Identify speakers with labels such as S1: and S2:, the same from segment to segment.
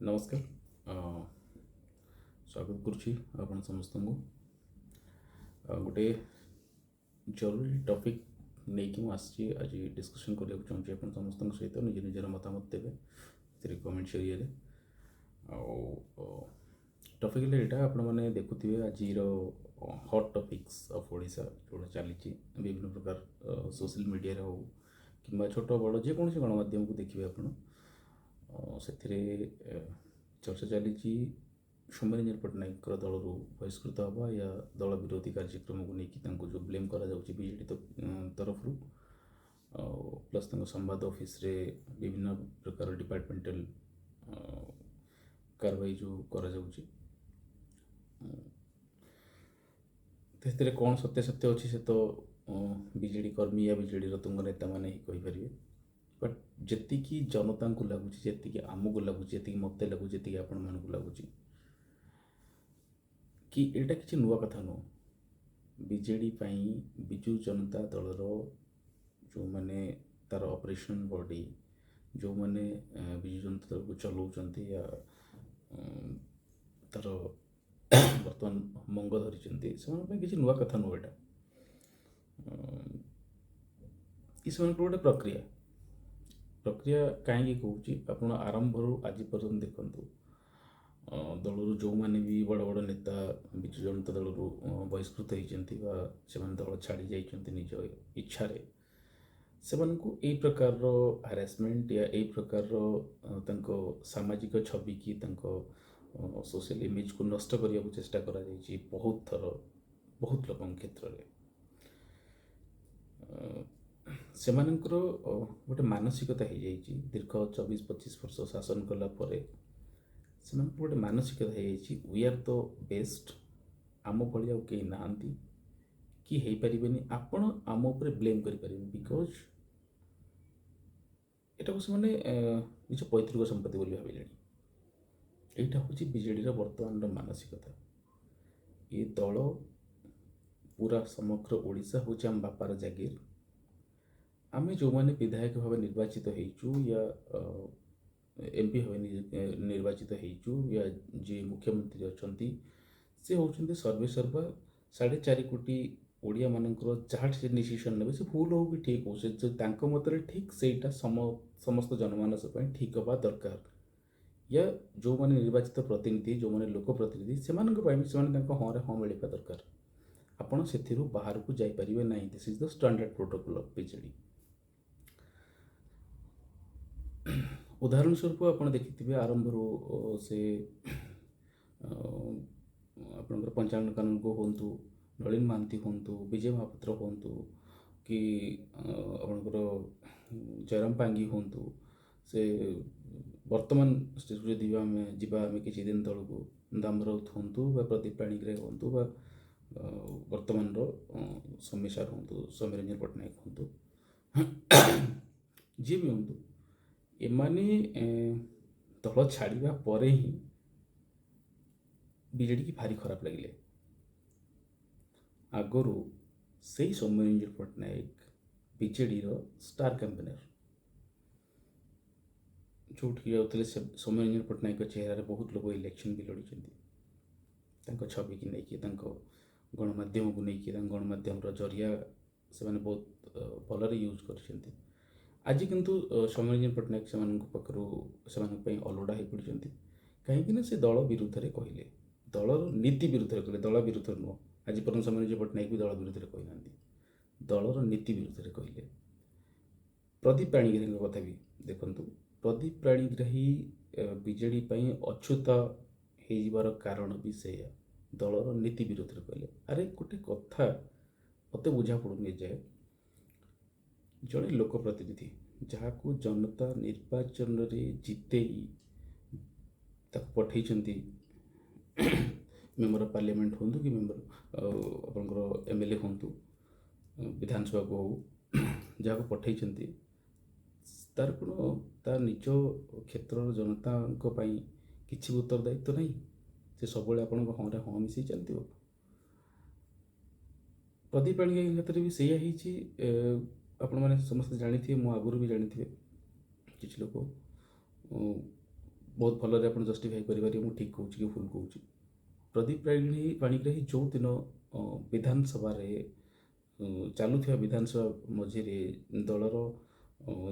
S1: ନମସ୍କାର, ସ୍ୱାଗତ କରୁଛି ଆପଣ ସମସ୍ତଙ୍କୁ। ଗୋଟେ ଜରୁରୀ ଟପିକ୍ ନେଇକି ମୁଁ ଆସିଛି। ଆଜି ଡିସ୍କସନ୍ କରିବାକୁ ଚାହୁଁଛି ଆପଣ ସମସ୍ତଙ୍କ ସହିତ। ନିଜ ନିଜର ମତାମତ ଦେବେ ଏଥିରେ କମେଣ୍ଟ ଜରିଆରେ। ଆଉ ଟପିକ୍ ହେଲା ଏଇଟା, ଆପଣମାନେ ଦେଖୁଥିବେ ଆଜିର ହଟ୍ ଟପିକ୍ସ ଅଫ୍ ଓଡ଼ିଶା ଯେଉଁଟା ଚାଲିଛି ବିଭିନ୍ନ ପ୍ରକାର ସୋସିଆଲ ମିଡ଼ିଆରେ ହଉ କିମ୍ବା ଛୋଟ ବଡ଼ ଯେକୌଣସି ଗଣମାଧ୍ୟମକୁ ଦେଖିବେ ଆପଣ, ସେଥିରେ ଚର୍ଚ୍ଚା ଚାଲିଛି ସୌମ୍ୟରଞ୍ଜନ ପଟ୍ଟନାୟକଙ୍କର ଦଳରୁ ବହିଷ୍କୃତ ହେବା ୟା ଦଳ ବିରୋଧୀ କାର୍ଯ୍ୟକ୍ରମକୁ ନେଇକି ତାଙ୍କୁ ଯେଉଁ ବ୍ଲେମ୍ କରାଯାଉଛି ବିଜେଡ଼ି ତରଫରୁ, ଆଉ ପ୍ଲସ୍ ତାଙ୍କ ସମ୍ବାଦ ଅଫିସରେ ବିଭିନ୍ନ ପ୍ରକାର ଡିପାର୍ଟମେଣ୍ଟାଲ କାରବାଇ ଯେଉଁ କରାଯାଉଛି। ତ ସେଥିରେ କ'ଣ ସତ୍ୟାସତ୍ୟ ଅଛି ସେ ତ ବିଜେଡ଼ି କର୍ମୀ ୟା ବିଜେଡ଼ିର ତୁଙ୍ଗ ନେତାମାନେ ହିଁ କହିପାରିବେ। ବଟ୍ ଯେତିକି ଜନତାଙ୍କୁ ଲାଗୁଛି, ଯେତିକି ଆମକୁ ଲାଗୁଛି, ଯେତିକି ମୋତେ ଲାଗୁଛି, ଯେତିକି ଆପଣମାନଙ୍କୁ ଲାଗୁଛି କି ଏଇଟା କିଛି ନୂଆ କଥା ନୁହଁ ବିଜେଡ଼ି ପାଇଁ। ବିଜୁ ଜନତା ଦଳର ଯେଉଁମାନେ ତାର ଅପରେସନ୍ ବଡି, ଯେଉଁମାନେ ବିଜୁ ଜନତା ଦଳକୁ ଚଲାଉଛନ୍ତି ୟା ତାର ବର୍ତ୍ତମାନ ମଙ୍ଗ ଧରିଛନ୍ତି, ସେମାନଙ୍କ ପାଇଁ କିଛି ନୂଆ କଥା ନୁହଁ ଏଇଟା। ଏ ସେମାନଙ୍କର ଗୋଟେ ପ୍ରକ୍ରିୟା। ପ୍ରକ୍ରିୟା କାହିଁକି କହୁଛି, ଆପଣ ଆରମ୍ଭରୁ ଆଜି ପର୍ଯ୍ୟନ୍ତ ଦେଖନ୍ତୁ, ଦଳରୁ ଯେଉଁମାନେ ବି ବଡ଼ ବଡ଼ ନେତା ବିଜୁ ଜନତା ଦଳରୁ ବହିଷ୍କୃତ ହେଇଛନ୍ତି ବା ସେମାନେ ଦଳ ଛାଡ଼ି ଯାଇଛନ୍ତି ନିଜ ଇଚ୍ଛାରେ, ସେମାନଙ୍କୁ ଏଇ ପ୍ରକାରର ହାରାସମେଣ୍ଟ ୟା ଏଇ ପ୍ରକାରର ତାଙ୍କ ସାମାଜିକ ଛବି କି ତାଙ୍କ ସୋସିଆଲ ଇମେଜକୁ ନଷ୍ଟ କରିବାକୁ ଚେଷ୍ଟା କରାଯାଇଛି ବହୁତ ଥର, ବହୁତ ଲୋକଙ୍କ କ୍ଷେତ୍ରରେ। ସେମାନଙ୍କର ଗୋଟେ ମାନସିକତା ହେଇଯାଇଛି, ଦୀର୍ଘ 24-25 ବର୍ଷ ଶାସନ କଲା ପରେ ସେମାନଙ୍କର ଗୋଟେ ମାନସିକତା ହେଇଯାଇଛି, we are the best, ଆମ ଭଳି ଆଉ କେହି ନାହାନ୍ତି କି ହେଇପାରିବେନି, ଆପଣ ଆମ ଉପରେ ବ୍ଲେମ୍ କରିପାରିବେନି, because ଏଟାକୁ ସେମାନେ ନିଜ ପୈତୃକ ସମ୍ପତ୍ତି ବୋଲି ଭାବିଲେଣି। ଏଇଟା ହେଉଛି ବିଜେଡ଼ିର ବର୍ତ୍ତମାନର ମାନସିକତା। ଏ ଦଳ ପୁରା ସମଗ୍ର ଓଡ଼ିଶା ହେଉଛି ଆମ ବାପାର ଜାଗିର। ଆମେ ଯେଉଁମାନେ ବିଧାୟକ ଭାବେ ନିର୍ବାଚିତ ହେଇଛୁ ୟା ଏମ୍ ପି ଭାବେ ନିର୍ବାଚିତ ହେଇଛୁ ୟା ଯିଏ ମୁଖ୍ୟମନ୍ତ୍ରୀ ଅଛନ୍ତି ସେ ହେଉଛନ୍ତି ସର୍ବେସର୍ବା 4.5 କୋଟି ଓଡ଼ିଆମାନଙ୍କର। ଯାହା ସେ ଡିସିସନ୍ ନେବେ, ସେ ଭୁଲ ହଉ କି ଠିକ୍ ହଉ, ସେ ତାଙ୍କ ମତରେ ଠିକ୍, ସେଇଟା ସମସ୍ତ ଜନମାନସ ପାଇଁ ଠିକ୍ ହେବା ଦରକାର। ୟା ଯେଉଁମାନେ ନିର୍ବାଚିତ ପ୍ରତିନିଧି, ଯେଉଁମାନେ ଲୋକ ପ୍ରତିନିଧି, ସେମାନଙ୍କ ପାଇଁ ବି ସେମାନେ ତାଙ୍କ ହଁରେ ହଁ ମିଳିବା ଦରକାର। ଆପଣ ସେଥିରୁ ବାହାରକୁ ଯାଇପାରିବେ ନାହିଁ। This is the standard protocol of BJD. ଉଦାହରଣ ସ୍ୱରୂପ ଆପଣ ଦେଖିଥିବେ, ଆରମ୍ଭରୁ ସେ ଆପଣଙ୍କର ପଞ୍ଚାନନ କାନୁନଗୋ ହୁଅନ୍ତୁ, ନଳିନ ମହାନ୍ତି ହୁଅନ୍ତୁ, ବିଜୟ ମହାପାତ୍ର ହୁଅନ୍ତୁ କି ଆପଣଙ୍କର ଜୟରାମ ପାଙ୍ଗି ହୁଅନ୍ତୁ, ସେ ବର୍ତ୍ତମାନ ଷ୍ଟେଜକୁ ଯଦି ଆମେ ଯିବା, ଆମେ କିଛି ଦିନ ତଳକୁ ଦାମ ରାଉତ ହୁଅନ୍ତୁ ବା ପ୍ରଦୀପ ପାଣିଗ୍ରାହୀ ହୁଅନ୍ତୁ ବା ବର୍ତ୍ତମାନର ସୌମ୍ୟ ସାର୍ ହୁଅନ୍ତୁ, ସୌମ୍ୟରଞ୍ଜନ ପଟ୍ଟନାୟକ ହୁଅନ୍ତୁ, ଯିଏ ବି ହୁଅନ୍ତୁ, ଏମାନେ ଦଳ ଛାଡ଼ିବା ପରେ ହିଁ ବିଜେଡ଼ିକି ଭାରି ଖରାପ ଲାଗିଲେ। ଆଗରୁ ସେଇ ସୌମ୍ୟରଞ୍ଜନ ପଟ୍ଟନାୟକ ବିଜେଡ଼ିର ଷ୍ଟାର କ୍ୟାମ୍ପେନର, ଯେଉଁଠିକି ଯାଉଥିଲେ ସେ ସୌମ୍ୟରଞ୍ଜନ ପଟ୍ଟନାୟକଙ୍କ ଚେହେରାରେ ବହୁତ ଲୋକ ଇଲେକ୍ସନ୍ ବି ଲଢ଼ିଛନ୍ତି। ତାଙ୍କ ଛବିକି ନେଇକି, ତାଙ୍କ ଗଣମାଧ୍ୟମକୁ ନେଇକି, ତାଙ୍କ ଗଣମାଧ୍ୟମର ଜରିଆ ସେମାନେ ବହୁତ ଭଲରେ ୟୁଜ୍ କରିଛନ୍ତି। ଆଜି କିନ୍ତୁ ସୌମ୍ୟରଞ୍ଜନ ପଟ୍ଟନାୟକ ସେମାନଙ୍କ ପାଖରୁ, ସେମାନଙ୍କ ପାଇଁ ଅଲୋଡ଼ା ହେଇପଡ଼ିଛନ୍ତି। କାହିଁକି ନା ସେ ଦଳ ବିରୁଦ୍ଧରେ କହିଲେ, ଦଳର ନୀତି ବିରୁଦ୍ଧରେ କହିଲେ, ଦଳ ବିରୁଦ୍ଧରେ ନୁହଁ। ଆଜି ପର୍ଯ୍ୟନ୍ତ ସୌମ୍ୟରଞ୍ଜନ ପଟ୍ଟନାୟକ ବି ଦଳ ବିରୁଦ୍ଧରେ କହିନାହାନ୍ତି, ଦଳର ନୀତି ବିରୁଦ୍ଧରେ କହିଲେ। ପ୍ରଦୀପ ପାଣିଗ୍ରାହୀଙ୍କ କଥା ବି ଦେଖନ୍ତୁ। ପ୍ରଦୀପ ପାଣିଗ୍ରାହୀ ବିଜେଡ଼ି ପାଇଁ ଅଛୁତ ହେଇଯିବାର କାରଣ ବି ସେଇଆ, ଦଳର ନୀତି ବିରୁଦ୍ଧରେ କହିଲେ। ଆରେ ଗୋଟେ କଥା ମୋତେ ବୁଝା ପଡ଼ୁନି ଏଯାଏ, ଜଣେ ଲୋକ ପ୍ରତିନିଧି ଯାହାକୁ ଜନତା ନିର୍ବାଚନରେ ଜିତେଇ ତାକୁ ପଠେଇଛନ୍ତି, ମେମ୍ବର ଅଫ୍ ପାର୍ଲିଆମେଣ୍ଟ ହୁଅନ୍ତୁ କି ମେମ୍ବର ଆପଣଙ୍କର ଏମ୍ ଏଲ୍ ଏ ହୁଅନ୍ତୁ, ବିଧାନସଭାକୁ ହଉ, ଯାହାକୁ ପଠେଇଛନ୍ତି, ତାର କ'ଣ ତା ନିଜ କ୍ଷେତ୍ରର ଜନତାଙ୍କ ପାଇଁ କିଛି ବି ଉତ୍ତରଦାୟିତ୍ୱ ନାହିଁ? ସେ ସବୁବେଳେ ଆପଣଙ୍କ ହଁରେ ହଁ ମିଶେଇ ଚାଲିଥିବ? ପ୍ରଦୀପ ପାଣିଗ୍ରାହୀଙ୍କ କ୍ଷେତ୍ରରେ ବି ସେଇଆ ହେଇଛି। ଆପଣମାନେ ସମସ୍ତେ ଜାଣିଥିବେ, ମୁଁ ଆଗରୁ ବି ଜାଣିଥିବେ, କିଛି ଲୋକ ବହୁତ ବହୁତ ଭଲରେ ଆପଣ ଜଷ୍ଟିଫାଇ କରିପାରିବେ ମୁଁ ଠିକ୍ କହୁଛି କି ଭୁଲ କହୁଛି। ପ୍ରଦୀପ ପାଣିଗ୍ରାହୀ ଯେଉଁଦିନ ବିଧାନସଭାରେ ଚାଲୁଥିବା ବିଧାନସଭା ମଝିରେ ଦଳର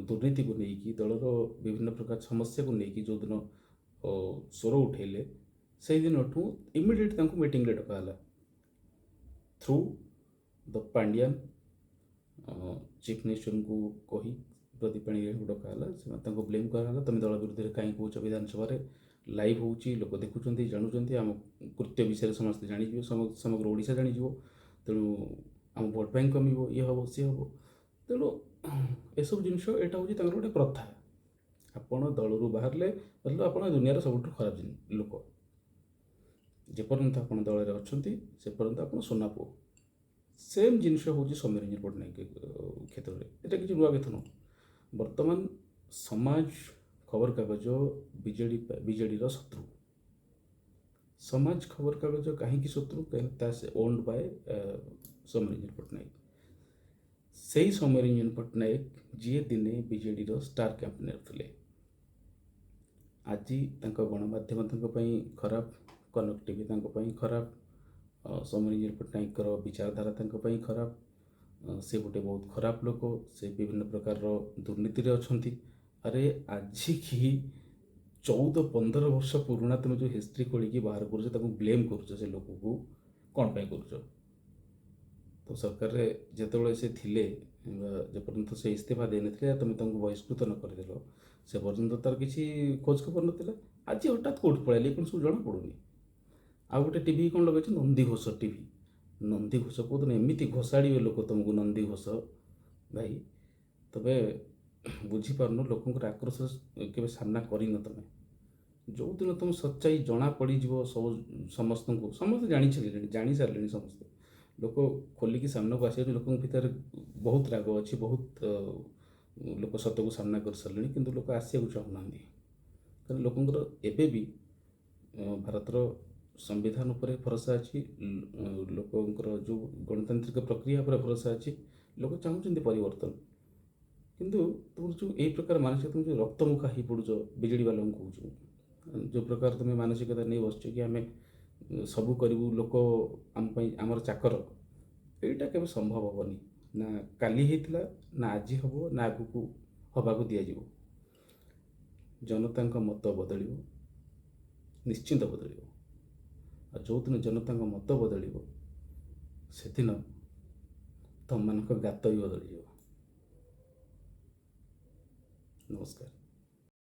S1: ଦୁର୍ନୀତିକୁ ନେଇକି, ଦଳର ବିଭିନ୍ନ ପ୍ରକାର ସମସ୍ୟାକୁ ନେଇକି ଯେଉଁଦିନ ସ୍ୱର ଉଠେଇଲେ, ସେଇଦିନଠୁ ଇମିଡ଼ିଏଟ୍ ତାଙ୍କୁ ମିଟିଂରେ ଡକା ହେଲା ଥ୍ରୁ ଦ ପାଣ୍ଡିଆନ। ଚିଫ୍ ମିନିଷ୍ଟରଙ୍କୁ କହି ପ୍ରଦୀପ ପାଣିଗ୍ରାହୀଙ୍କୁ ଡକା ହେଲା। ସେମାନେ ତାଙ୍କୁ ବ୍ଲେମ୍ କରାହେଲା, ତୁମେ ଦଳ ବିରୁଦ୍ଧରେ କାହିଁ କହୁଛ ବିଧାନସଭାରେ, ଲାଇଭ୍ ହେଉଛି, ଲୋକ ଦେଖୁଛନ୍ତି, ଜାଣୁଛନ୍ତି, ଆମ କୃତ୍ୟ ବିଷୟରେ ସମସ୍ତେ ଜାଣିଯିବେ, ସମଗ୍ର ଓଡ଼ିଶା ଜାଣିଯିବ, ତେଣୁ ଆମ ଭୋଟ୍ ବ୍ୟାଙ୍କ କମିବ, ଇଏ ହେବ ସିଏ ହେବ। ତେଣୁ ଏସବୁ ଜିନିଷ, ଏଇଟା ହେଉଛି ତାଙ୍କର ଗୋଟେ ପ୍ରଥା। ଆପଣ ଦଳରୁ ବାହାରିଲେ ମତଲବ ଆପଣ ଦୁନିଆର ସବୁଠୁ ଖରାପ ଲୋକ। ଯେପର୍ଯ୍ୟନ୍ତ ଆପଣ ଦଳରେ ଅଛନ୍ତି ସେ ପର୍ଯ୍ୟନ୍ତ ଆପଣ ସୁନା ପୁଅ। ସେମ୍ ଜିନିଷ ହେଉଛି ସୌମ୍ୟରଞ୍ଜନ ପଟ୍ଟନାୟକ କ୍ଷେତ୍ରରେ। ଏଇଟା କିଛି ନୂଆ କଥା ନୁହଁ। ବର୍ତ୍ତମାନ ସମାଜ ଖବରକାଗଜ ବିଜେଡ଼ିର ଶତ୍ରୁ। ସମାଜ ଖବରକାଗଜ କାହିଁକି ଶତ୍ରୁ? କାହିଁକି ତା ସେ ଓନ୍ଡ ବାଏ ସୌମ୍ୟରଞ୍ଜନ ପଟ୍ଟନାୟକ। ସେଇ ସୌମ୍ୟରଞ୍ଜନ ପଟ୍ଟନାୟକ ଯିଏ ଦିନେ ବିଜେଡ଼ିର ଷ୍ଟାର କ୍ୟାମ୍ପେନର ଥିଲେ, ଆଜି ତାଙ୍କ ଗଣମାଧ୍ୟମ ତାଙ୍କ ପାଇଁ ଖରାପ, କନକ ଟିଭି ତାଙ୍କ ପାଇଁ ଖରାପ, ସୌମ୍ୟରଞ୍ଜନ ପଟ୍ଟନାୟକଙ୍କର ବିଚାରଧାରା ତାଙ୍କ ପାଇଁ ଖରାପ। ସେ ଗୋଟେ ବହୁତ ଖରାପ ଲୋକ, ସେ ବିଭିନ୍ନ ପ୍ରକାରର ଦୁର୍ନୀତିରେ ଅଛନ୍ତି। ଆରେ ଆଜିକି 14-15 ବର୍ଷ ପୁରୁଣା ତୁମେ ଯେଉଁ ହିଷ୍ଟ୍ରି ଖୋଳିକି ବାହାର କରୁଛ, ତାକୁ ବ୍ଲେମ୍ କରୁଛ, ସେ ଲୋକକୁ କ'ଣ ପାଇଁ କରୁଛ? ତ ସରକାରରେ ଯେତେବେଳେ ସେ ଥିଲେ, ଯେପର୍ଯ୍ୟନ୍ତ ସେ ଇସ୍ତଫା ଦେଇନଥିଲେ, ତୁମେ ତାଙ୍କୁ ବହିଷ୍କୃତ ନ କରିଦେଲ, ସେ ପର୍ଯ୍ୟନ୍ତ ତାର କିଛି ଖୋଜ ଖବର ନଥିଲା। ଆଜି ହଠାତ୍ କୋଉଠି ପଳେଇଲେ କ'ଣ ସବୁ ଜଣାପଡ଼ୁନି। ଆଉ ଗୋଟେ ଟିଭି କ'ଣ ଲଗାଇଛି, ନନ୍ଦିଘୋଷ ଟିଭି। ନନ୍ଦିଘୋଷ କେଉଁଦିନ ଏମିତି ଘୋଷାଡ଼ିବେ ଲୋକ ତୁମକୁ, ନନ୍ଦିଘୋଷ ଭାଇ। ତମେ ବୁଝିପାରୁନ, ଲୋକଙ୍କର ଆକ୍ରୋଶ କେବେ ସାମ୍ନା କରିନ ତମେ। ଯେଉଁଦିନ ତୁମ ସଚ୍ଚାଇ ଜଣା ପଡ଼ିଯିବ ସବୁ ସମସ୍ତଙ୍କୁ, ସମସ୍ତେ ଜାଣିସାରିଲେଣି, ଜାଣିସାରିଲେଣି ସମସ୍ତେ। ଲୋକ ଖୋଲିକି ସାମ୍ନାକୁ ଆସିଯାଉଛି। ଲୋକଙ୍କ ଭିତରେ ବହୁତ ରାଗ ଅଛି, ବହୁତ ଲୋକ ସତକୁ ସାମ୍ନା କରିସାରିଲେଣି, କିନ୍ତୁ ଲୋକ ଆସିବାକୁ ଚାହୁଁନାହାନ୍ତି। କାରଣ ଲୋକଙ୍କର ଏବେ ବି ଭାରତର ସମ୍ବିଧାନ ଉପରେ ଭରସା ଅଛି, ଲୋକଙ୍କର ଯେଉଁ ଗଣତାନ୍ତ୍ରିକ ପ୍ରକ୍ରିୟା ଉପରେ ଭରସା ଅଛି। ଲୋକ ଚାହୁଁଛନ୍ତି ପରିବର୍ତ୍ତନ। କିନ୍ତୁ ତୁମର ଯେଉଁ ଏଇ ପ୍ରକାର ମାନସିକତା, ତୁମେ ଯେଉଁ ରକ୍ତମୁଖା ହେଇ ପଡ଼ୁଛ, ବିଜେଡ଼ି ବାଲାଙ୍କୁ କହୁଛୁ, ଯେଉଁ ପ୍ରକାର ତୁମେ ମାନସିକତା ନେଇ ବସିଛ କି ଆମେ ସବୁ କରିବୁ, ଲୋକ ଆମ ପାଇଁ ଆମର ଚାକର, ଏଇଟା କେବେ ସମ୍ଭବ ହେବନି। ନା କାଲି ହେଇଥିଲା, ନା ଆଜି ହେବ, ନା ଆଗକୁ ହେବାକୁ ଦିଆଯିବ। ଜନତାଙ୍କ ମତ ବଦଳିବ, ନିଶ୍ଚିନ୍ତ ବଦଳିବ। ଆଉ ଯେଉଁଦିନ ଜନତାଙ୍କ ମତ ବଦଳିବ, ସେଦିନ ତୁମମାନଙ୍କ ଗାତ ବି ବଦଳିଯିବ। ନମସ୍କାର।